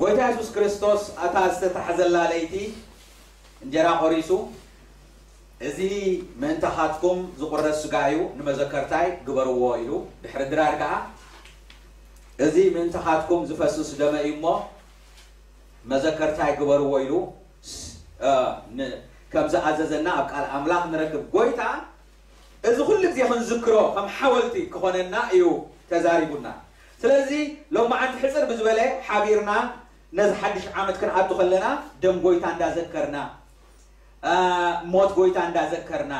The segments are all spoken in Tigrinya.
ጎይታ የሱስ ክርስቶስ ኣታ ዝተታሕዘላ ለይቲ እንጀራ ቆሪሱ፣ "እዚ ምእንታኻትኩም ዝቑረስ ስጋ እዩ፣ ንመዘከርታይ ግበርዎ" ኢሉ። ድሕሪ ድራር ከኣ፣ "እዚ ምእንታኻትኩም ዝፈስስ ደመ እዩ እሞ መዘከርታይ ግበርዎ" ኢሉ ስ-፣ እ፣ ን-፣ ከም ዝኣዘዘና ኣብ ቃል ኣምላኽ ንረክብ። ጎይታ እዚ ኩሉ ግዜ ክንዝክሮ ከም ሓወልቲ ክኾነና እዩ ተዛሪቡና። ስለዚ ሎማዓንቲ ሕጽር ብዝበለ ሓቢርና ነዚ ሓድሽ ዓመት ክንኣቱ ከለና ደም ጎይታ እንዳዘከርና፣ እ፣ ሞት ጎይታ እንዳዘከርና፣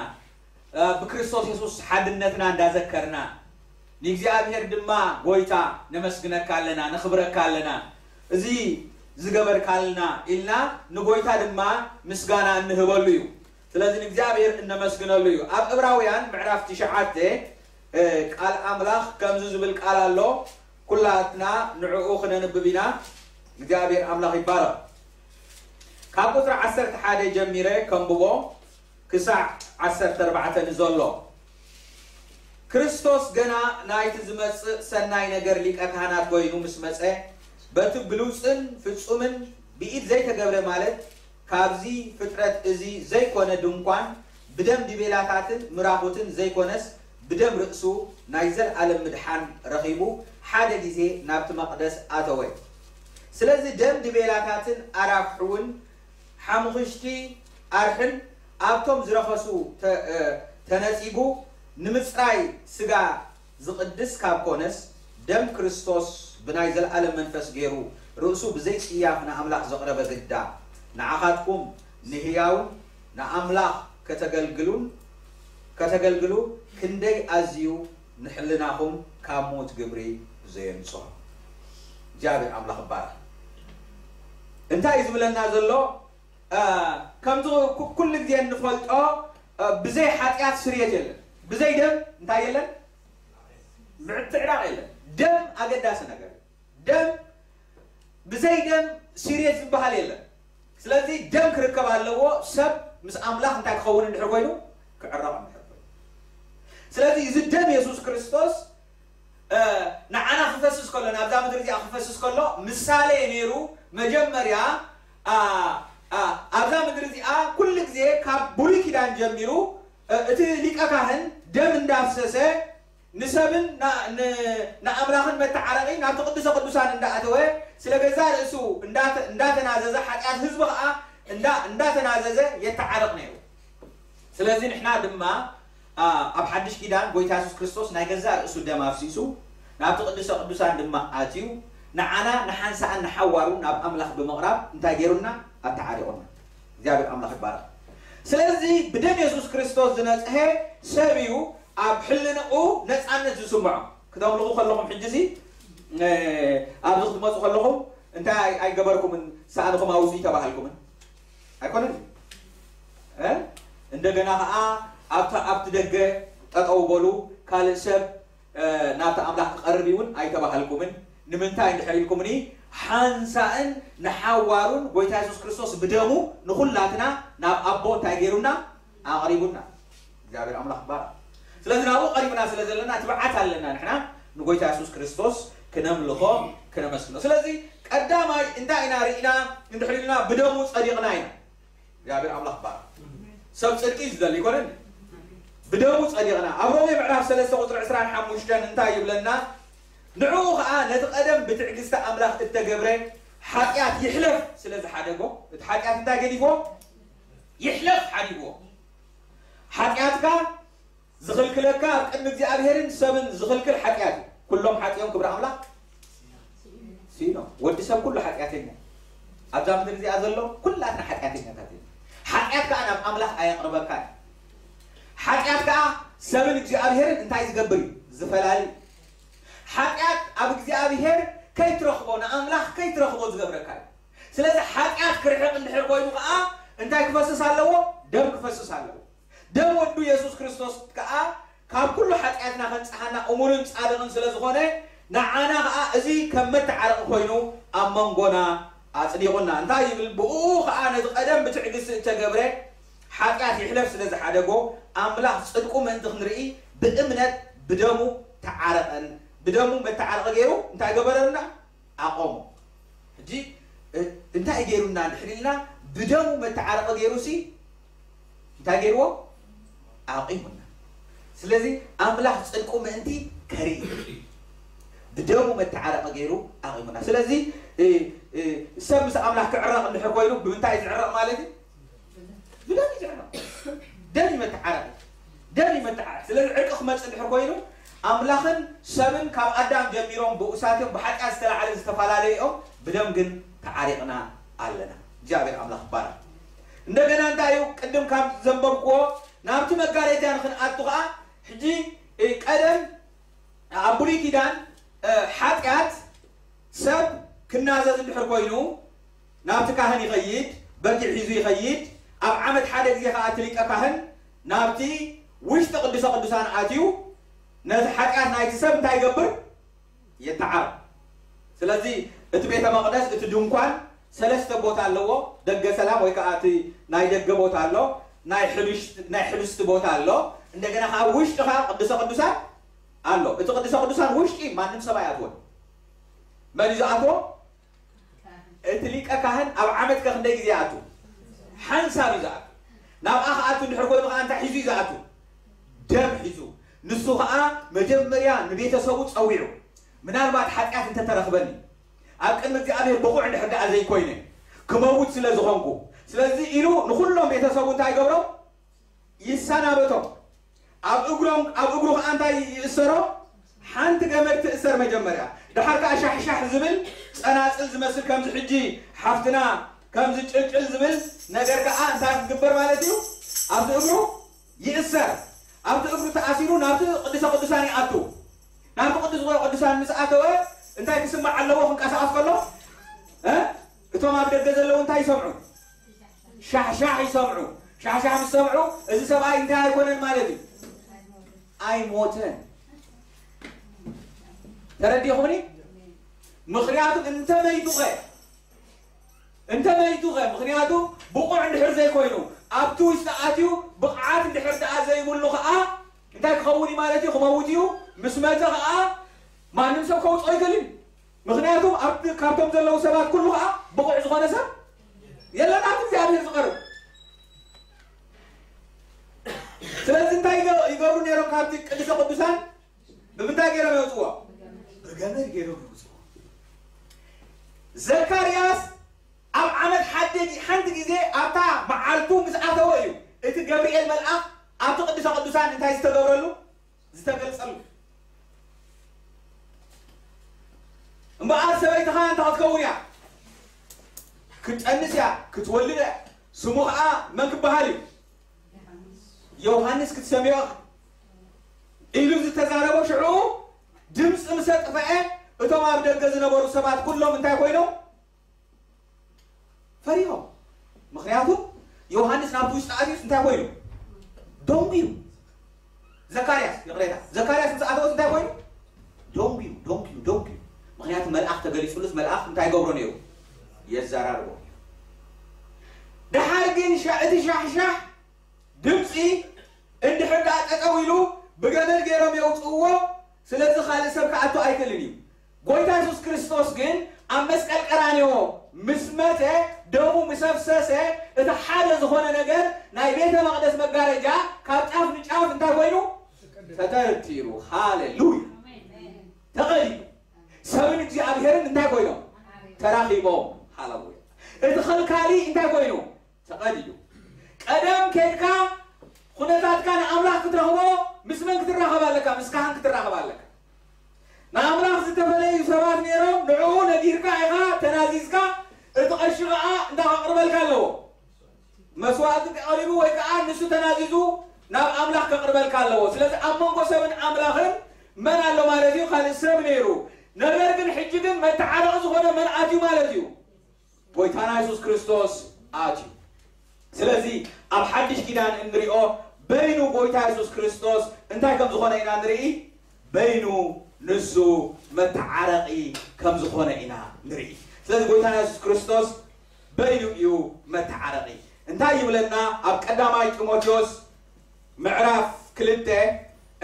እ፣ ብክርስቶስ የሱስ ሓድነትና እንዳዘከርና፣ ንእግዚኣብሔር ድማ ጎይታ ነመስግነካ ኣለና፣ ነኽብረካ ኣለና፣ እዚ ዝገበርካልና ኢልና ንጎይታ ድማ ምስጋና እንህበሉ እዩ። ስለዚ ንእግዚኣብሔር እነመስግነሉ እዩ። ኣብ ዕብራውያን ምዕራፍ ትሽዓተ፣ እ፣ ቃል ኣምላኽ ከምዚ ዝብል ቃል ኣሎ። ኩላትና ንዕኡ ክነንብብ ኢና። እግዚኣብሔር ኣምላኽ ይባረኽ። ካብ ቁጽሪ ዓሰርተ ሓደ ጀሚረ ከንብቦ ክሳዕ ዓሰርተ ኣርባዕተ ንዘሎ። ክርስቶስ ገና ናይቲ ዝመጽእ ሰናይ ነገር ሊቀ ካህናት ኮይኑ ምስ መጸ፣ በቲ ግሉጽን ፍጹምን ብኢድ ዘይተገብረ፣ ማለት ካብዚ ፍጥረት እዚ ዘይኮነ ድንኳን፣ ብደም ዲቤላታትን ምራኹትን ዘይኮነስ፣ ብደም ርእሱ ናይ ዘለኣለም ምድሓን ረኺቡ፣ ሓደ ግዜ ናብቲ መቕደስ ኣተወ። ስለዚ ደም ዲቤላታትን ኣራፍሕውን ሓሙኽሽቲ ኣርሕን ኣብቶም ዝረኸሱ ተ-፣ እ፣ ተነጺጉ፣ ንምጽራይ ስጋ ዝቕድስ ካብ ኮነስ፣ ደም ክርስቶስ ብናይ ዘለኣለም መንፈስ ገይሩ ርእሱ ብዘይ ጽያፍ ንኣምላኽ ዘቕረበ ግዳ፣ ንዓኻትኩም ንህያውን ንኣምላኽ ከተገልግሉን፣ ከተገልግሉ ክንደይ ኣዝዩ ንሕልናኹም ካብ ምዉት ግብሪ ዘየንጽሆ። እግዚኣብሔር ኣምላኽ ይባረኽ። እንታይ እዩ ዝብለና ዘሎ? እ፣ ከምቲ ኩ-፣ ኩሉ ግዜ እንፈልጦ፣ እ፣ ብዘይ ሓጢኣት ስርየት የለን። ብዘይ ደም እንታይ የለን? ምዕትዕራቕ የለን። ደም ኣገዳሲ ነገር እዩ። ደም፣ ብዘይ ደም ስርየት ዝበሃል የለን። ስለዚ ደም ክርከብ ኣለዎ፣ ሰብ ምስ ኣምላኽ እንታይ ክኸውን እንድሕር ኮይኑ? ክዕረቕ እንድሕር ኮይኑ። ስለዚ እዚ ደም የሱስ ክርስቶስ፣ እ፣ ንዓና ክፈስስ ከሎ፣ ናብዛ ምድሪ እዚኣ ክፈስስ ከሎ፣ ምሳሌ ነይሩ። መጀመርያ፣ ኣ፣ ኣ፣ ኣብዛ ምድሪ እዚኣ ኩሉ ግዜ ካብ ብሉይ ኪዳን ጀሚሩ፣ እ፣ እቲ ሊቀ ካህን ደም እንዳፍሰሰ ንሰብን ና-፣ ን-፣ ንኣምላኽን መተዓረቒ ናብቲ ቅዱሰ ቅዱሳን እንዳኣተወ፣ ስለ ገዛ ርእሱ እንዳተ-፣ እንዳተናዘዘ፣ ሓጢኣት ህዝቢ ኸኣ እንዳ-፣ እንዳተናዘዘ የተዓርቕ ነይሩ። ስለዚ ንሕና ድማ፣ ኣ፣ ኣብ ሓድሽ ኪዳን ጎይታ የሱስ ክርስቶስ ናይ ገዛ ርእሱ ደም ኣፍሲሱ፣ ናብቲ ቅዱሰ ቅዱሳን ድማ ኣትዩ፣ ንዓና ንሓንሳእን ንሓዋሩ ናብ ኣምላኽ ብምቕራብ እንታይ ገይሩና? ኣተዓሪቑና። እግዚኣብሔር ኣምላኽ ይባረኽ። ስለዚ ብደም የሱስ ክርስቶስ ዝነጽሀ ሰብ እዩ ኣብ ሕልንኡ ነጻነት ዝስምዖ። ክተምልኹ ከለኹም ሕጂ እዚ፣ እ፣ ኣብዚ ክትመጹ ከለኹም እንታይ ኣይ-፣ ኣይገበርኩምን፣ ሳእንኹም ኣውጽኡ ተባሃልኩምን? ኣይኮነን? እ? እንደገና ኸኣ ኣብታ-፣ ኣብቲ ደገ ጠጠው በሉ፣ ካልእ ሰብ፣ እ፣ ናብቲ ኣምላኽ ክቐርብ እውን ኣይተባሃልኩምን። ንምንታይ እንድሕር ኢልኩምኒ፣ ሓንሳእን ንሓዋሩን ጎይታ የሱስ ክርስቶስ ብደሙ ንኹላትና ናብ ኣቦ እንታይ ገይሩና? ኣቕሪቡና። እግዚኣብሔር ኣምላኽ ይባረኽ። ስለዚ ናብኡ ቀሪብና ስለ ዘለና ትብዓት ኣለና ንሕና ንጎይታ የሱስ ክርስቶስ ክነምልኾ፣ ክነመስግኖ። ስለዚ ቀዳማይ እንታይ ኢና ርኢና እንድሕር ኢልና፣ ብደሙ ጸዲቕና ኢና። እግዚኣብሔር ኣምላኽ ይባረኽ። ሰብ ጽድቂ እዩ ዝደሊ፣ ይኮነን? ብደሙ ጸዲቕና። ኣብ ሮሜ ምዕራፍ ሰለስተ ቁጽሪ ዕስራን ሓሙሽተን እንታይ ይብለና? ንዕኡ ኸኣ ነቲ ቀደም ብትዕግስቲ ኣምላኽ እተገብረ ሓጢኣት ይሕለፍ ስለ ዝሓደጎ፣ እቲ ሓጢኣት እንታይ ገዲፍዎ? ይሕለፍ ሓዲግዎ። ሓጢኣትካ ዝኽልክለካ፣ ኣብ ቅድሚ እግዚኣብሔርን ሰብን ዝኽልክል ሓጢኣት እዩ። ኩሎም ሓጢኦም ክብሪ ኣምላኽ ስኢኖም። ወዲ ሰብ ኩሉ ሓጢኣተኛ። ኣብዛ ምድሪ እዚኣ ዘሎ ኩላትና ሓጢኣተኛታት ኢና። ሓጢኣት ከኣ ናብ ኣምላኽ ኣየቕርበካን። ሓጢኣት ከኣ ሰብን እግዚኣብሔርን እንታይ ዝገብር እዩ? ዝፈላሊ። ሓጢኣት ኣብ እግዚኣብሔር ከይትረኽቦ፣ ንኣምላኽ ከይትረኽቦ ዝገብረካ እዩ። ስለዚ ሓጢኣት ክርሕቕ እንድሕር ኮይኑ ከኣ እንታይ ክፈስስ ኣለዎ? ደም ክፈስስ ኣለዎ። ደም ወዱ የሱስ ክርስቶስ ከኣ ካብ ኩሉ ሓጢኣትና ከንጽሃና እሙንን ጻድቕን ስለ ዝኾነ፣ ንዓና ከኣ እዚ ከም መተዓረቒ ኮይኑ ኣብ መንጎና ኣጽዲቑና። እንታይ ይብል? ብእኡ ከኣ ነቲ ቀደም ብትዕግስቲ እተገብረ ሓጢኣት ይሕለፍ ስለ ዝሓደጎ፣ ኣምላኽ ጽድቁ ምእንቲ ክንርኢ ብእምነት ብደሙ ተዓረቐን። ብደሙ መተዓረቒ ገይሩ እንታይ ገበረልና? ኣቆሞ። ሕጂ እ- እንታይ ገይሩና እንድሕር ኢልና፣ ብደሙ መተዓረቂ ገይሩ ሲ እንታይ ገይርዎ? ኣቂሙና። ስለዚ ኣምላኽ ጽድቁ ምእንቲ ከርኢ ብደሙ መተዓረቂ ገይሩ ኣቂሙና። ስለዚ እ- እ- ሰብ ምስ ኣምላኽ ክዕረቕ እንድሕር ኮይኑ ብምንታይ እዩ ዝዕረቕ ማለት እዩ? ብደም እዩ ዝዕረቕ። ደም እዩ መተዓረቂ። ደም እዩ መተዓረቂ። ስለዚ ዕርቂ ክመጽእ እንድሕር ኮይኑ ኣምላኽን ሰብን ካብ ኣዳም ጀሚሮም ብኡሳት እዮም፣ ብሓጢኣት ዝተላዕለ ዝተፈላለየ እዮም፣ ብደም ግን ተዓሪቕና ኣለና። እግዚኣብሔር ኣምላኽ ይባረክ። እንደገና እንታይ እዩ ቅድም ካብ ዘንበብክዎ ናብቲ መጋረጃ ንክንኣቱ ከዓ ሕጂ እ፣ ቀደም ኣብ ብሉይ ኪዳን እ፣ ሓጢኣት ሰብ ክናዘዝ እንድሕር ኮይኑ ናብቲ ካህን ይኸይድ፣ በጊዕ ሒዙ ይኸይድ። ኣብ ዓመት ሓደ ግዜ ከዓ እቲ ሊቀ ካህን ናብቲ ውሽጢ ቅዱሰ ቅዱሳን ኣትዩ ነቲ ሓጢኣት ናይቲ ሰብ እንታይ ይገብር? የተዓር። ስለዚ እቲ ቤተ መቕደስ፣ እቲ ድንኳን ሰለስተ ቦታ ኣለዎ። ደገ ሰላም ወይ ከዓ እቲ ናይ ደገ ቦታ ኣሎ፣ ናይ ሕሉሽት-፣ ናይ ሕሉስቲ ቦታ ኣሎ፣ እንደገና ከዓ ውሽጢ ከዓ ቅዱሰ ቅዱሳን ኣሎ። እቲ ቅዱሰ ቅዱሳን ውሽጢ ማንም ሰብ ኣይኣትዎን። መን እዩ ዝኣትዎ? እቲ ሊቀ ካህን። ኣብ ዓመት ከ ክንደይ ግዜ ይኣቱ? ሓንሳብ እዩ ዝኣቱ። ናብኣ ክኣቱ እንድሕር ኮይኑ ከዓ እንታይ ሒዙ እዩ ዝኣቱ? ደም ሒዙ። ንሱ ከዓ መጀመርያ ንቤተሰቡ ጸዊዑ፣ ምናልባት ሓጢኣት እንተተረኽበኒ፣ ኣብ ቅድሚ እግዚኣብሔር ብቑዕ እንድሕር ደኣ ዘይኮይነ፣ ክመውት ስለ ዝኾንኩ፣ ስለዚ ኢሉ ንኹሎም ቤተሰቡ እንታይ ይገብሮም? ይሰናበቶም። ኣብ እግሮም፣ ኣብ እግሩ ከዓ እንታይ ይእሰሮ? ሓንቲ ገመድ ትእሰር መጀመርያ። ደሓር ከዓ ሻሕሻሕ ዝብል ጸናጽል ዝመስል ከምዚ ሕጂ ሓፍትና ከምዚ ጭልጭል ዝብል ነገር ከዓ እንታይ ክግበር ማለት እዩ? ኣብቲ እግሩ ይእሰር። ኣብቲ እግሩ ተኣሲሩ ናብቲ ቅዱሰ ቅዱሳን ይኣቱ። ናብቲ ቅዱስ ቅዱሳን ምስ ኣተወ እንታይ ክስማዕ ኣለዎ? ክንቀሳቐስ ከሎ እ? እቶም ኣብ ደገ ዘለዉ እንታይ ይሰምዑ? ሻሕሻሕ ይሰምዑ። ሻሕሻሕ ምስ ሰምዑ እዚ ሰብኣይ እንታይ ኣይኮነን ማለት እዩ? ኣይሞተን። ተረዲኹምኒ? ምኽንያቱ እንተመይቱኸ፣ እንተመይቱኸ፣ ምኽንያቱ ብቑዕ እንድሕር ዘይኮይኑ፣ ኣብቲ ውሽጢ ኣትዩ ብቕዓት እንድሕር ደኣ ዘይብሉ ኸኣ እንታይ ክኸውን እዩ ማለት እዩ? ክመውት እዩ። ምስ መተ ኸኣ ማንም ሰብ ከውፅኦ ኣይክእልን እዩ። ምኽንያቱ ኣብቲ፣ ካብቶም ዘለዉ ሰባት ኩሉ ኸኣ ብቑዕ ዝኾነ ሰብ የለን ኣብቲ እግዚኣብሔር ዝቐርብ። ስለዚ እንታይ ይገ-፣ ይገብሩ ነይሮም? ካብቲ ቅዱሰ ቅዱሳን ብምንታይ ገይሮም የውፅዎ? ብገመድ ገይሮም የውፅዎ። ዘካርያስ ኣብ ዓመት ሓደ፣ ሓንቲ ግዜ ኣብታ መዓልቱ ምስ ኣተወ እዩ እቲ ገብርኤል መልኣኽ ኣብቲ ቅዱሰ ቅዱሳን እንታይ ዝተገብረሉ? ዝተገልጸሉ። እምበኣር ሰበይትኻ እንታይ ክትከውን እያ? ክትጠንስ እያ፣ ክትወልድ እያ። ስሙ ኸዓ መን ክበሃል እዩ? ዮሃንስ ክትሰምዮ ኢኻ ኢሉ ዝተዛረቦ ሽዑ ድምፂ ምስ ኣጥፍአ እቶም ኣብ ደገ ዝነበሩ ሰባት ኩሎም እንታይ ኮይኖም? ፈሪሆም። ምኽንያቱ ዮሃንስ ናብቲ ውሽጢ ኣትዩስ እንታይ ኮይኑ? ደንጉዩ። ዘካርያስ፣ ይቕሬታ፣ ዘካርያስ ምስ ኣተወስ እንታይ ኮይኑ? ደንጉዩ፣ ደንጉዩ፣ ደንጉዩ። ምኽንያቱ መልኣኽ ተገሊጹሉስ መልኣኽ እንታይ ገብሮ ነይሩ? የዘራርቦ ነይሩ። ደሓር ግን ሻ-፣ እቲ ሻሕሻሕ ድምፂ እንድሕር ደኣ ጠጠው ኢሉ ብገመድ ገይሮም የውፅእዎ። ስለዚ ካልእ ሰብ ክኣቱ ኣይክእልን እዩ። ጎይታ የሱስ ክርስቶስ ግን ኣብ መስቀል ቀራንዮ ምስ መተ፣ ደሙ ምስ ኣፍሰሰ፣ እቲ ሓደ ዝኾነ ነገር ናይ ቤተ መቕደስ መጋረጃ ካብ ጫፍ ንጫፍ እንታይ ኮይኑ? ተተርቲሩ። ሃሌሉያ! ተቐዲዱ። ሰብን እግዚኣብሔርን እንታይ ኮይኖም? ተራኺቦም። ሃሌሉያ! እቲ ኸልካሊ እንታይ ኮይኑ? ተቐዲዱ። ቀደም ኬድካ ኩነታትካ ንኣምላኽ ክትረኽቦ ምስ መን ክትራኸብ ኣለካ? ምስ ካህን ክትራኸብ ኣለካ። ንኣምላኽ ዝተፈለዩ ሰባት ነይሮም፣ ንዕኡ ነጊርካ ኢኻ፣ ተናዚዝካ፣ እቲ ቀሺ ኸዓ እንታይ ከቕርበልካ ኣለዎ? መስዋእቲ ቀሪቡ ወይ ከዓ ንሱ ተናዚዙ ናብ ኣምላኽ ከቕርበልካ ኣለዎ። ስለዚ ኣብ መንጎ ሰብን ኣምላኽን መን ኣሎ ማለት እዩ? ካልእ ሰብ ነይሩ። ነገር ግን ሕጂ ግን መተዓረቒ ዝኾነ መን ኣትዩ ማለት እዩ? ጎይታና የሱስ ክርስቶስ ኣትዩ። ስለዚ ኣብ ሓድሽ ኪዳን እንሪኦ በይኑ ጎይታ የሱስ ክርስቶስ እንታይ ከም ዝኾነ ኢና ንርኢ። በይኑ ንሱ መተዓረቒ ከም ዝኾነ ኢና ንርኢ። ስለዚ ጎይታና የሱስ ክርስቶስ በይኑ እዩ መተዓረቒ። እንታይ ይብለና ኣብ ቀዳማይ ጢሞቴዎስ ምዕራፍ ክልተ፣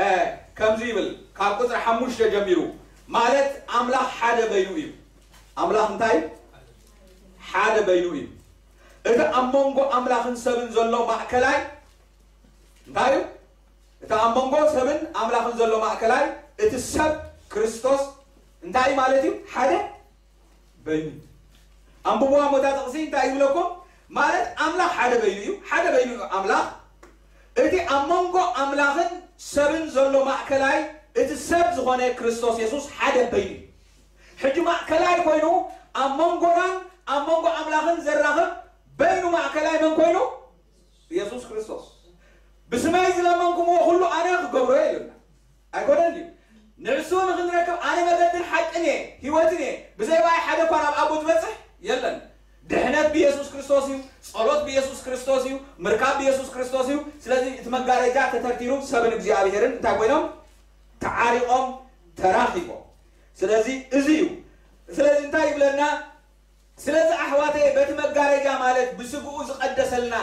እ፣ ከምዚ ይብል፣ ካብ ቁጽሪ ሓሙሽተ ጀሚሩ፣ ማለት ኣምላኽ ሓደ በይኑ እዩ። ኣምላኽ እንታይ? ሓደ በይኑ እዩ። እቲ ኣብ መንጎ ኣምላኽን ሰብን ዘሎ ማእከላይ እንታይ እዩ? እቲ ኣብ መንጎ ሰብን ኣምላኽን ዘሎ ማእከላይ፣ እቲ ሰብ ክርስቶስ እንታይ ማለት እዩ? ሓደ በይኑ። ኣንብብዋ እሞ እታ ጥቕሲ እንታይ ይብለኩም? ማለት ኣምላኽ ሓደ በይኑ እዩ፣ ሓደ በይኑ እዩ ኣምላኽ። እቲ ኣብ መንጎ ኣምላኽን ሰብን ዘሎ ማእከላይ፣ እቲ ሰብ ዝኾነ ክርስቶስ የሱስ ሓደ በይኑ እዩ። ሕጂ ማእከላይ ኮይኑ ኣብ መንጎናን ኣብ መንጎ ኣምላኽን ዘራኽብ በይኑ ማእከላይ መን ኮይኑ? የሱስ ክርስቶስ። "ብስመይ ዝለመንኩምዎ ኩሉ ኣነ ክገብሮ እየ" ኢሉና። ኣይኮነን ድዩ? "ንዕሱ ንኽንረክብ ኣነ መገድን ሓቅን እየ፣ ህይወትን እየ፣ ብዘይ ብኣይ ሓደ እኳ ናብ ኣቦ ዝበጽሕ የለን።" ድሕነት ብየሱስ ክርስቶስ እዩ፣ ጸሎት ብየሱስ ክርስቶስ እዩ፣ ምርካብ ብየሱስ ክርስቶስ እዩ። ስለዚ እቲ መጋረጃ ተተርቲሩ ሰብን እግዚኣብሔርን እንታይ ኮይኖም? ተዓሪቖም፣ ተራኺቦም። ስለዚ እዚ እዩ። ስለዚ እንታይ ይብለና? ስለዚ ኣሕዋተየ፣ በቲ መጋረጃ ማለት ብስግኡ ዝቐደሰልና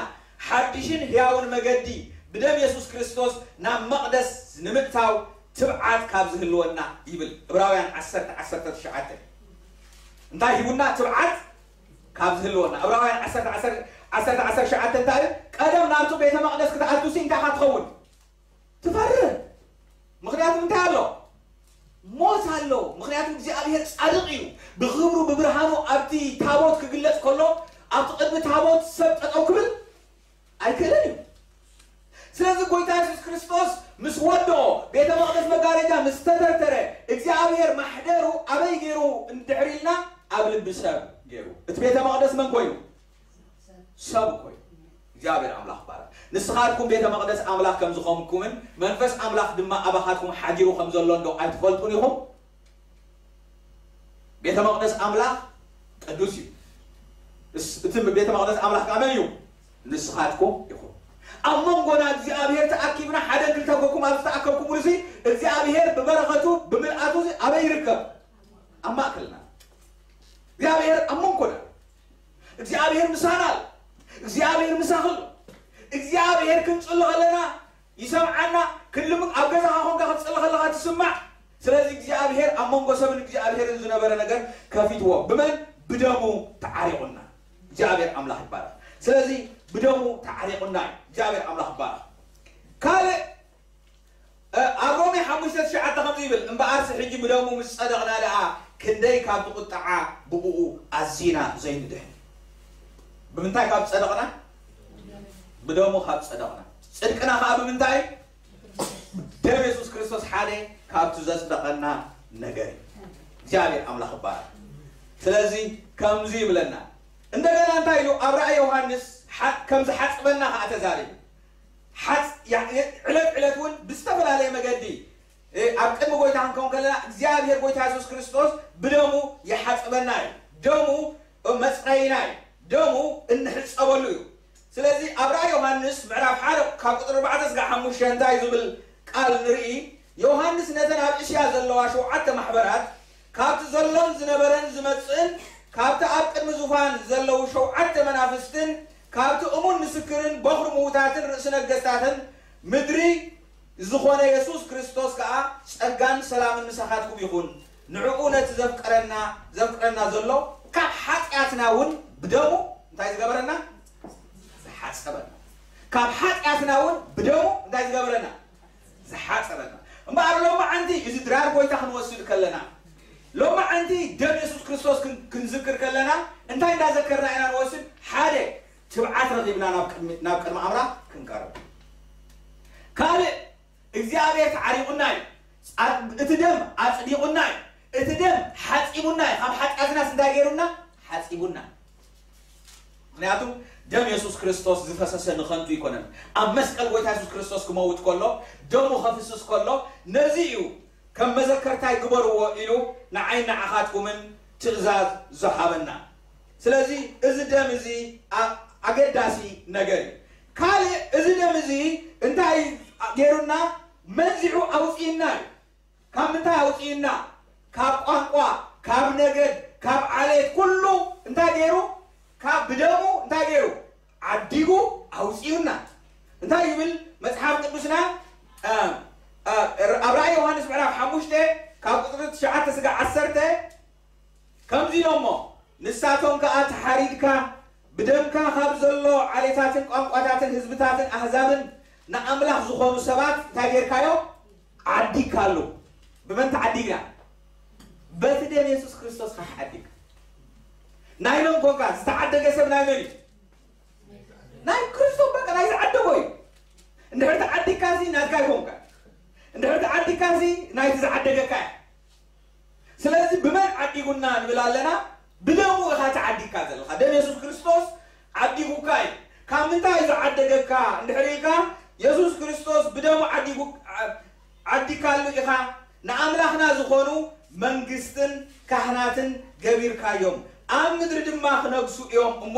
ሓድሽን ሕያውን መገዲ ብደም የሱስ ክርስቶስ ናብ መቕደስ ንምእታው ትብዓት ካብ ዝህልወና ይብል ዕብራውያን ዓሰርተ ዓሰርተ ትሽዓተ። እንታይ ሂቡና? ትብዓት ካብ ዝህልወና። ዕብራውያን ዓሰርተ ዓሰርተ ትሽዓተ እንታይ እዩ? ቀደም ናብቲ ቤተ መቕደስ ክትኣቱ ሲ እንታይ ኢኻ ትኸውን? ትፈርህ። ምኽንያቱ እንታይ ኣሎ? ሞት ኣሎ። ምኽንያቱ እግዚኣብሔር ጻድቕ እዩ። ብኽብሩ ብብርሃኑ ኣብቲ ታቦት ክግለጽ ከሎ ኣብቲ ቅድሚ ታቦት ሰብ ጠጠው ክብል ኣይክእልን እዩ። ስለዚ ጎይታ የሱስ ክርስቶስ ምስ ወድኦ፣ ቤተ መቕደስ መጋረጃ ምስ ተተርተረ፣ እግዚኣብሔር ማሕደሩ ኣበይ ገይሩ እንድሕር ኢልና ኣብ ልቢ ሰብ ገይሩ። እቲ ቤተ መቕደስ መን ኮይኑ? ሰብ እኮ እዩ። እግዚኣብሔር ኣምላኽ ይባረክ። ንስኻትኩም ቤተ መቕደስ ኣምላኽ ከም ዝኾንኩምን መንፈስ ኣምላኽ ድማ ኣባኻትኩም ሓዲሩ ከም ዘሎ እንዶ ኣይትፈልጡን ኢኹም? ቤተ መቕደስ ኣምላኽ ቅዱስ እዩ። እስ-፣ እቲ ቤተ መቕደስ ኣምላኽ ከኣ መን እዩ? ንስኻትኩም ኢኹም። ኣብ መንጎና እግዚኣብሔር ተኣኪብና ሓደ ክልተ ኮኩም ኣብ ዝተኣከብኩምሉ ሲ እግዚኣብሔር ብበረኸቱ ብምልኣቱ ሲ ኣበይ ይርከብ? ኣብ ማእከልና። እግዚኣብሔር ኣብ መንጎና። እግዚኣብሔር ምሳና ኣሎ። እግዚኣብሔር ምሳኺ ኣሎ። እግዚኣብሔር ክንጽሊ ከለና ይሰምዓና። ክልም ኣብ ገዛኻ ኮንካ ክትጽሊ ከለኻ ትስማዕ። ስለዚ እግዚኣብሔር ኣብ መንጎ ሰብን እግዚኣብሔርን ዝነበረ ነገር ከፊትዎ። ብመን? ብደሙ ተዓሪቑና። እግዚኣብሔር ኣምላኽ ይባረኽ። ስለዚ ብደሙ ተዓሪቑና እዩ። እግዚኣብሔር ኣምላኽ ይባረኽ። ካልእ እ፣ ኣብ ሮሜ ሓሙሽተ ትሽዓተ ከምዚ ይብል፣ "እምበኣርሲ ሕጂ ብደሙ ምስ ጸደቕና ደኣ ክንደይ ካብቲ ቁጥዓ ብእኡ ኣዚና ዘይንድሕን?" ብምንታይ ካብ ጸደቕና? ብደሙ ካብ ጸደቕና። ጽድቅና ከኣ ብምንታይ? ደም የሱስ ክርስቶስ ሓደ ካብቲ ዘጽደቐና ነገር እዩ። እግዚኣብሔር ኣምላኽ ይባረክ። ስለዚ ከምዚ ይብለና። እንደገና እንታይ ኢሉ? ኣብ ራእይ ዮሃንስ ሓ-፣ ከም ዝሓጽበና ከኣ ተዛሪቡ። ሓጽ-፣ ያ-፣ የ-፣ ዕለት ዕለት እውን ብዝተፈላለየ መገዲ፣ እ፣ ኣብ ቅድሚ ጎይታ ክንከውን ከለና እግዚኣብሔር ጎይታ የሱስ ክርስቶስ ብደሙ ይሓጽበና እዩ። ደሙ መጽረይና እዩ። ደሙ እንሕጸበሉ እዩ። ስለዚ ኣብ ራእይ ዮሃንስ ምዕራፍ ሓደ ካብ ቁጽሪ ኣርባዕተ እስካብ ሓሙሽተ እንታይ ዝብል ቃል ንርኢ? ዮሃንስ ነተን ኣብ እስያ ዘለዋ ሸውዓተ ማሕበራት፣ ካብቲ ዘሎን ዝነበረን ዝመጽእን፣ ካብቲ ኣብ ቅድሚ ዙፋን ዘለዉ ሸውዓተ መናፍስትን፣ ካብቲ እሙን ምስክርን በኹሪ ምዉታትን ርእሲ ነገስታትን ምድሪ ዝኾነ የሱስ ክርስቶስ ከኣ ጸጋን ሰላምን ምሳኻትኩም ይኹን። ንዕኡ ነቲ ዘፍቀረና፣ ዘፍቅረና ዘሎ ካብ ሓጢኣትና እውን ብደሙ እንታይ ዝገበረና? ዝሓጸበና። ካብ ሓጢኣትና እውን ብደሙ እንታይ ዝገበረና? ዝሓጸበና። እምበኣር ሎማዓንቲ እዚ ድራር ጎይታ ክንወስድ ከለና፣ ሎማዓንቲ ደም የሱስ ክርስቶስ ክን-፣ ክንዝክር ከለና፣ እንታይ እንዳዘከርና ኢና ንወስድ? ሓደ፣ ትብዓት ረኺብና ናብ ቅድሚ፣ ናብ ቅድሚ ኣምላኽ ክንቀርብ። ካልእ፣ እግዚኣብሔር ተዓሪቑና እዩ። ጻ-፣ እቲ ደም ኣጽዲቑና እዩ። እቲ ደም ሓጺቡና እዩ። ካብ ሓጢኣትናስ እንታይ ገይሩና? ሓጺቡና። ምኽንያቱ ደም የሱስ ክርስቶስ ዝፈሰሰ ንኸንቱ ኣይኮነን። ኣብ መስቀል ጎይታ የሱስ ክርስቶስ ክመውት ከሎ፣ ደሙ ከፍስስ ከሎ፣ ነዚ እዩ ከም መዘከርታይ ግበርዎ ኢሉ ንዓይን ንዓኻትኩምን ትእዛዝ ዝሃበና። ስለዚ እዚ ደም እዚ ኣ-፣ ኣገዳሲ ነገር እዩ። ካልእ እዚ ደም እዚ እንታይ ገይሩና? መንዚዑ ኣውፅእና እዩ። ካብ ምንታይ ኣውፅእና? ካብ ቋንቋ፣ ካብ ነገድ፣ ካብ ዓሌት፣ ኩሉ እንታይ ገይሩ? ካብ ብደሙ እንታይ ገይሩ? ዓዲጉ ኣውፅኡና። እንታይ ይብል መጽሓፍ ቅዱስና? እ፣ እ፣ ኣብ ራእይ ዮሃንስ ምዕራፍ ሓሙሽተ ካብ ቁጽሪ ትሽዓተ ስጋ ዓሰርተ ከምዚ ኢሎሞ፣ ንሳቶም ከኣ ተሓሪድካ፣ ብደምካ ካብ ዘሎ ዓሌታትን ቋንቋታትን ህዝብታትን ኣህዛብን ንኣምላኽ ዝኾኑ ሰባት እንታይ ጌርካዮም? ዓዲግካሉ። ብመን ተዓዲግና? በቲ ደም የሱስ ክርስቶስ ኻዓ ዓዲግካ። ናይ መን ኮንካ? ዝተዓደገ ሰብ ናይ መን እዩ? ናይ ክርስቶስ፣ በቃ ናይ ዝዓደጎ እዩ። እንድሕር ተዓዲግካ ሲ ናትካ ኣይኮንካ። እንድሕር ተዓዲግካ ሲ ናይቲ ዝዓደገካ እያ። ስለዚ ብመን ዓዲጉና ንብል ኣለና? ብደሙ ኢኻ ተዓዲግካ ዘለኻ። ደም የሱስ ክርስቶስ ዓዲጉካ እዩ። ካብ ምንታይ እዩ ዝዓደገካ እንድሕር ኢልካ፣ የሱስ ክርስቶስ ብደሙ ዓዲጉ፣ ዓ-፣ ዓዲግካሉ ኢኻ። ንኣምላኽና ዝኾኑ መንግስትን ካህናትን ገቢርካዮም፣ ኣብ ምድሪ ድማ ክነግሱ እዮም። እሞ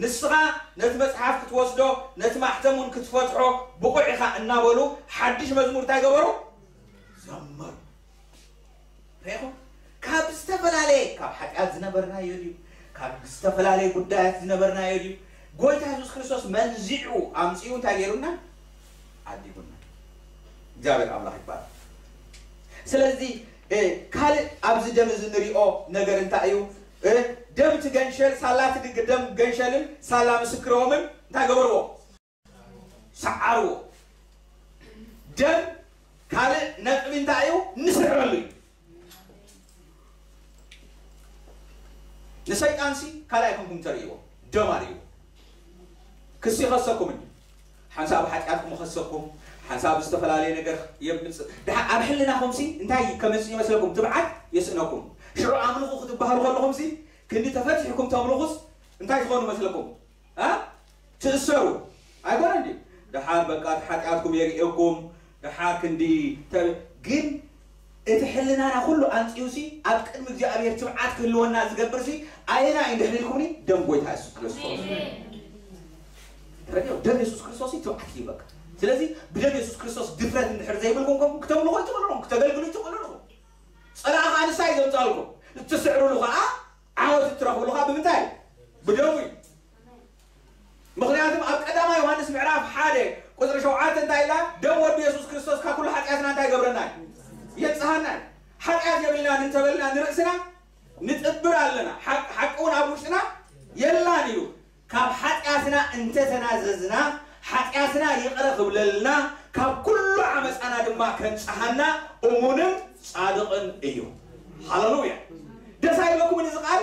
ንስኻ ነቲ መጽሓፍ ክትወስዶ፣ ነቲ ማሕተም እውን ክትፈትሖ ብቑዕ ኢኻ እናበሉ ሓድሽ መዝሙር እንታይ ገበሩ? ዘመሩ። ርኢኹም? ካብ ዝተፈላለየ፣ ካብ ሓጢኣት ዝነበርናዮ ድዩ፣ ካብ ዝተፈላለየ ጉዳያት ዝነበርናዮ ድዩ፣ ጎይታ የሱስ ክርስቶስ መንዚዑ ኣምጺኡ እንታይ ገይሩና? ዓዲጉና። እግዚኣብሔር ኣምላኽ ይባረክ። ስለዚ፣ እ፣ ካልእ ኣብዚ ደም እዚ ንሪኦ ነገር እንታይ እዩ? እ፣ ደም እቲ ገንሸል፣ ሳላ እቲ ደም ገንሸልን ሳላ ምስክሮምን እንታይ ገበርዎ? ሰዓርዎ። ደም ካልእ ነጥቢ እንታይ እዩ? ንስዕረሉ እዩ። ንሰይጣንሲ ካልእ ኣይኮንኩም ተርእይዎ፣ ደም ኣርእይዎ። ክሲ ይኸሰኩም እንዲ። ሓንሳብ ሓጢኣትኩም ይኸሰኩም፣ ሓንሳብ ዝተፈላለየ ነገር የምጽእ። ደሓ-፣ ኣብ ሕልናኹምሲ እንታይ ከመጽእ ይመስለኩም? ትብዓት የስእነኩም። ሽዑ ኣምልኹ ክትበሃሉ ከለኹምሲ፣ ክንዲ ተፈቲሕኩም ተምልኹስ እንታይ ትኾኑ መስለኩም? እ? ትእሰሩ። ኣይኮነን ድዩ? ደሓር በቃ እቲ ሓጢኣትኩም የርእየኩም፣ ደሓር ክንዲ ተ-፣ ግን እቲ ሕልናና ኩሉ ኣንጽዩሲ ኣብ ቅድሚ እግዚኣብሔር ትብዓት ክህልወና ዝገብርሲ ኣየና እዩ እንድሕር ኢልኩምኒ? ደም ጎይታ የሱስ ክርስቶስ። ተረድኦ? ደም የሱስ ክርስቶስ እዩ ትብዓት እዩ በቃ። ስለዚ ብደም የሱስ ክርስቶስ ድፍረት እንድሕር ዘይብልኩም ኮንኩም ክተምልኹ ኣይትኽእሉ ኢኹም፣ ክተገልግሉ ኣይትኽእሉ ኢኹም። ጸላኢ ኸኣ ንሳ እዩ ዘምጻልኩም። እትስዕሩሉ ኸኣ ዓወት እትረኽብሉ ኸኣ ብምንታይ? ብደሙ እዩ። ምኽንያቱም ኣብ ቀዳማይ ዮሃንስ ምዕራፍ ሓደ ቁጽሪ ሸውዓተ እንታይ ኢላ? ደም ወዱ የሱስ ክርስቶስ ካብ ኩሉ ሓጢኣትና እንታይ ይገብረና እዩ? የንጽሃና እዩ። ሓጢኣት የብልናን እንተበልና ንርእስና ንጥብር ኣለና። ሓቅ-፣ ሓቂ እውን ኣብ ውሽጥና የላን እዩ። ካብ ሓጢኣትና እንተተናዘዝና፣ ሓጢኣትና ይቕረ ክብለልና፣ ካብ ኩሉ ዓመፃና ድማ ከንጽሃና እሙንን ጻድቕን እዩ። ሃሌሉያ! ደስ ኣይብለኩምን እዚ ቃል?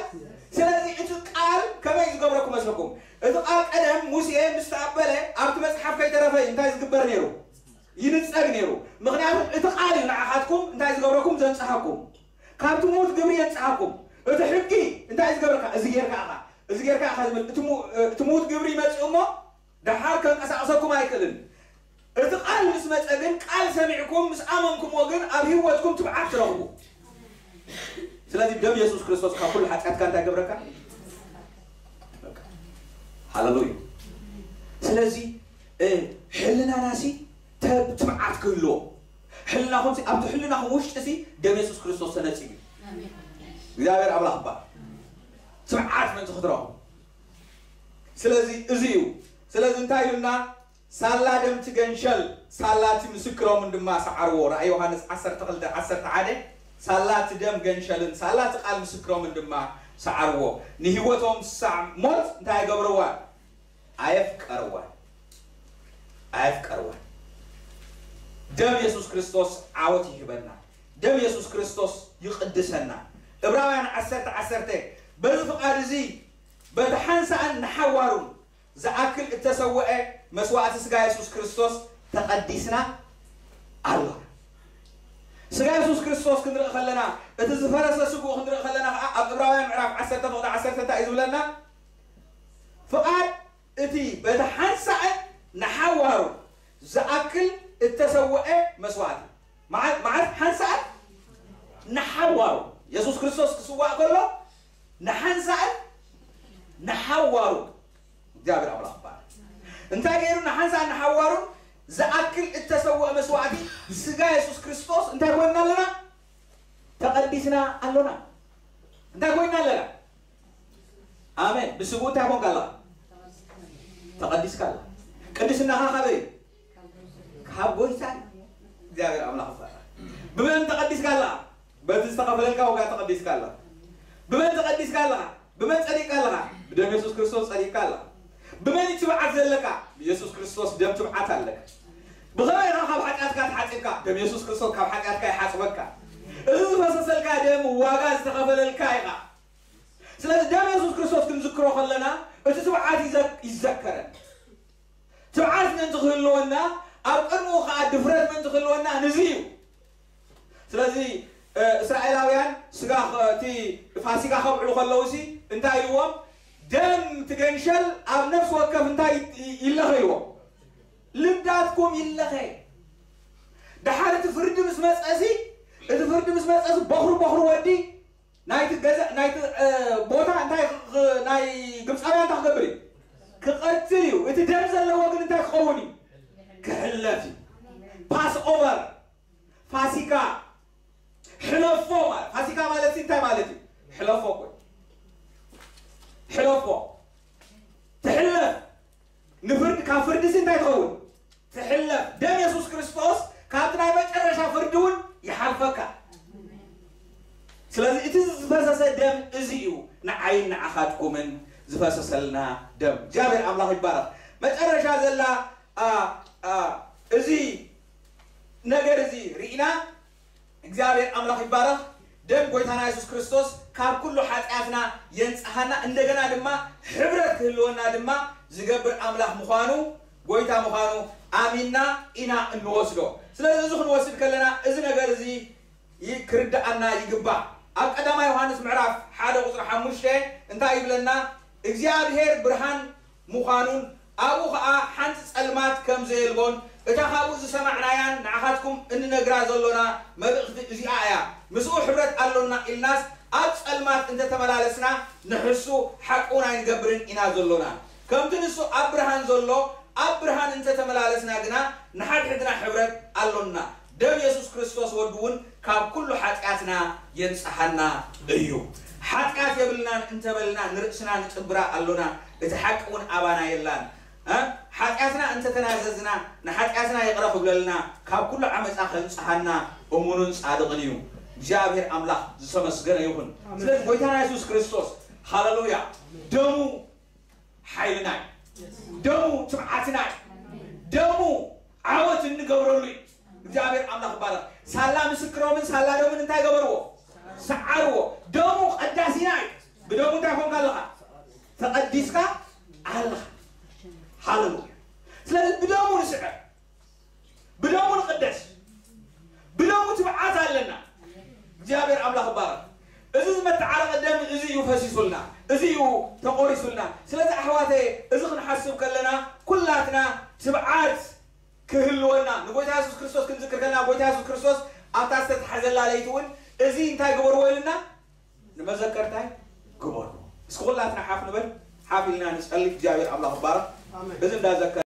ስለዚ እቲ ቃል ከመይ ዝገብረኩም መስለኩም? እቲ ቃል ቀደም ሙሴ ምስ ተቐበለ ኣብቲ መጽሓፍ ከይተረፈ እንታይ ዝግበር ነይሩ? ይንጸግ ነይሩ። ምኽንያቱ እቲ ቃል እዩ ንዓኻትኩም እንታይ ዝገብረኩም? ዘንጽሃኩም። ካብቲ ምዉት ግብሪ የንጽሃኩም። እቲ ሕጊ እንታይ ዝገብረካ? እዚ ጌርካ ኢኻ፣ እዚ ጌርካ ኢኻ ዝብል። እቲ ሙ-፣ እቲ ምዉት ግብሪ ይመጽእ እሞ ደሓር ከንቀሳቕሰኩም ኣይክእልን። እቲ ቃል ምስ መጸ ግን፣ ቃል ሰሚዕኩም ምስ ኣመንኩምዎ ግን ኣብ ህይወትኩም ትብዓት ትረኽቡ። ስለዚ ደም የሱስ ክርስቶስ ካብ ኩሉ ሓጢኣትካ እንታይ ገብረካ? በቃ። ሃሌሉያ። ስለዚ፣ እ፣ ሕልናናሲ ተ-፣ ትብዓት ክህልዎ። ሕልናኹምሲ፣ ኣብቲ ሕልናኹም ውሽጥሲ ደም የሱስ ክርስቶስ ተነጺጉ እዩ። ኣሜን። እግዚኣብሔር ኣምላኽ ይባረክ። ትብዓት ምእንቲ ክትረኽቡ። ስለዚ እዚ እዩ። ስለዚ እንታይ ኢሉና? ሳላ ደምቲ ገንሸል፣ ሳላቲ ምስክሮምን ድማ ሰዓርዎ። ራእይ ዮሃንስ ዓሰርተ ክልተ ዓሰርተ ሓደ፣ ሳላቲ ደም ገንሸልን ሳላቲ ቃል ምስክሮምን ድማ ሰዓርዎ። ንህይወቶም ሳዕ ሞት እንታይ ገበርዋ? ኣየፍቀርዋ። ኣየፍቀርዋ። ደም የሱስ ክርስቶስ ዓወት ይህበና። ደም የሱስ ክርስቶስ ይቕድሰና። ዕብራውያን ዓሰርተ ዓሰርተ፣ በዚ ፍቓድ እዚ በቲ ሓንሳእን ንሓዋሩን ዝኣክል እተሰውአ መስዋእቲ ስጋ የሱስ ክርስቶስ ተቐዲስና ኣሎና። ስጋ የሱስ ክርስቶስ ክንርኢ ከለና፣ እቲ ዝፈረሰ ስግኡ ክንርኢ ከለና ኸዓ፣ ኣብ ዕብራውያን ምዕራፍ ዓሰርተ ፍቕዲ ዓሰርተ እንታይ እዩ ዝብለና? ፍቓድ እቲ በቲ ሓንሳእን ንሓዋሩ ዝኣክል እተሰውአ መስዋእቲ። መዓ-፣ መዓስ ሓንሳእን ንሓዋሩ? የሱስ ክርስቶስ ክስዋእ ከሎ ንሓንሳእን ንሓዋሩ። እግዚኣብሔር ኣምላኽ ይባረክ። እንታይ ገይሩ ንሓንሳእን ንሓዋሩ ዝኣክል እተሰውአ መስዋእቲ ስጋ የሱስ ክርስቶስ እንታይ ኮይንና ኣለና? ተቐዲስና ኣሎና። እንታይ ኮይንና ኣለና? ኣሜን። ብስግኡ እንታይ ኮንካ ኣለኻ? ተቐዲስካ ኣለኻ። ቅድስናኻ ካበይ? ካብ ጎይታ እዩ። እግዚኣብሔር ኣምላኽ ይባረክ። ብመን ተቐዲስካ ኣለኻ? በቲ ዝተኸፈለልካ ዋጋ ተቐዲስካ ኣለኻ። ብመን ተቐዲስካ ኣለኻ? ብመን ጸዲቕካ ኣለኻ? ብደም የሱስ ክርስቶስ ጸዲቕካ ኣለኻ። ብመን እዩ ትብዓት ዘለካ? ብየሱስ ክርስቶስ ደም ትብዓት ኣለካ። ብኸመይ ኢኻ ካብ ሓጢኣትካ ተሓጺብካ? ደም የሱስ ክርስቶስ ካብ ሓጢኣትካ ይሓጽበካ። እዚ ዝፈሰሰልካ ደም ዋጋ ዝተኸፈለልካ ኢኻ። ስለዚ ደም የሱስ ክርስቶስ ክንዝክሮ ከለና እቲ ትብዓት ይዘ- ይዘከረን። ትብዓት ምእንቲ ክህልወና፣ ኣብ ቅድሚኡ ከኣ ድፍረት ምእንቲ ክህልወና ንዚ እዩ። ስለዚ እስራኤላውያን ስጋ እቲ ፋሲካ ከብዕሉ ከለዉ ሲ እንታይ ኢልዎም? ደም ትገንሸል ኣብ ነፍሲ ወከፍ እንታይ ይለኸ ኢልዎም? ልዳትኩም ይለኸ። ደሓር እቲ ፍርዲ ምስ መጸሲ፣ እቲ ፍርዲ ምስ መጸሲ በኹሪ በኹሪ ወዲ ናይቲ ገዛ ናይቲ ቦታ እንታይ ናይ ግብፃውያን እንታይ ክገብር እዩ? ክቐትል እዩ። እቲ ደም ዘለዎ ግን እንታይ ክኸውን እዩ? ክሕለፍ እዩ። ፓስ ኦቨር፣ ፋሲካ፣ ሕለፎ ማለት ፋሲካ ማለት እንታይ ማለት እዩ? ሕለፎ እኮ ሕለፎ ትሕለፍ። ንፍርድ ካብ ፍርድሲ እንታይ ትኸውን? ትሕለፍ። ደም የሱስ ክርስቶስ ካብቲ ናይ መጨረሻ ፍርዲ እውን ይሓልፈካ። ስለዚ እቲ ዝፈሰሰ ደም እዚ እዩ ንዓይን ንዓኻትኩምን ዝፈሰሰልና ደም። እግዚኣብሔር ኣምላኽ ይባረኽ። መጨረሻ ዘላ ኣ፣ ኣ፣ እዚ ነገር እዚ ርኢና እግዚኣብሔር ኣምላኽ ይባረኽ። ደም ጎይታና የሱስ ክርስቶስ ካብ ኩሉ ሓጢኣትና የንጽሃና፣ እንደገና ድማ ሕብረት ክህልወና ድማ ዝገብር ኣምላኽ ምዃኑ፣ ጎይታ ምዃኑ ኣሚንና ኢና እንወስዶ። ስለዚ እዚ ክንወስድ ከለና እዚ ነገር እዚ ይ- ክርድኣና ይግባእ። ኣብ ቀዳማይ ዮሃንስ ምዕራፍ ሓደ ቁፅሪ ሓሙሽተ እንታይ ይብለና? እግዚኣብሔር ብርሃን ምዃኑን ኣብኡ ኸዓ ሓንቲ ጸልማት ከም ዘየልቦን እታ ካብኡ ዝሰማዕናያን ንዓኻትኩም እንነግራ ዘሎና መልእኽቲ እዚኣ እያ። ምስኡ ሕብረት ኣሎና ኢልናስ ኣብ ጸልማት እንተተመላለስና ንሕሱ ሓቂ እውን ኣይንገብርን ኢና ዘሎና። ከምቲ ንሱ ኣብ ብርሃን ዘሎ ኣብ ብርሃን እንተተመላለስና ግና ንሓድሕድና ሕብረት ኣሎና። ደም የሱስ ክርስቶስ ወዱ እውን ካብ ኩሉ ሓጢኣትና የንጽሃና እዩ። ሓጢኣት የብልናን እንተበልና ንርእስና ንጥብራ ኣሎና፣ እቲ ሓቂ እውን ኣባና የላን። እ? ሓጢኣትና እንተተናዘዝና ንሓጢኣትና ይቕረ ክብለልና ካብ ኩሉ ዓመፃ ከንጽሃና እሙኑን ጻድቕን እዩ። እግዚኣብሔር ኣምላኽ ዝተመስገነ ይኹን። ኣሜን። ስለዚ ጎይታና የሱስ ክርስቶስ ሃለሉያ ደሙ ሓይልና እዩ። ደሙ ትብዓትና እዩ። ደሙ ዓወት እንገብረሉ እዩ። እግዚኣብሔር ኣምላኽ ይባረኽ። ሳላ ምስክሮምን ሳላ ደሙን እንታይ ገበርዎ? ሰዓርዎ። ደሙ ቀዳሲና እዩ። ብደሙ እንታይ ኮንካ ኣለኻ? ተቐዲስካ ኣለኻ። ሃለሉያ። ስለዚ ብደሙ ንስዕር። ብደሙ ንቕደስ። ብደሙ ትብዓት ኣለና። እግዚኣብሔር ኣምላኽ ይባረኽ። እዚ ዝመተዓረቐ ደም እዚ እዩ ፈሲሱልና፣ እዚ እዩ ተቆሪሱልና። ስለዚ ኣሕዋተይ እዚ ክንሓስብ ከለና ኩላትና ትብዓት ክህልወና ንጎይታ የሱስ ክርስቶስ ክንዝክር ከለና ጎይታ የሱስ ክርስቶስ ኣብታ ዝተታሕዘላ ለይቲ እውን እዚ እንታይ ግበርዎ ኢልና ንመዘከርታይ ግበርዎ። እስኪ ኩላትና ሓፍ ንበል፣ ሓፍ ኢልና ንጸሊ። እግዚኣብሔር ኣምላኽ ይባረኽ። ኣሜን። እዚ እንዳዘከር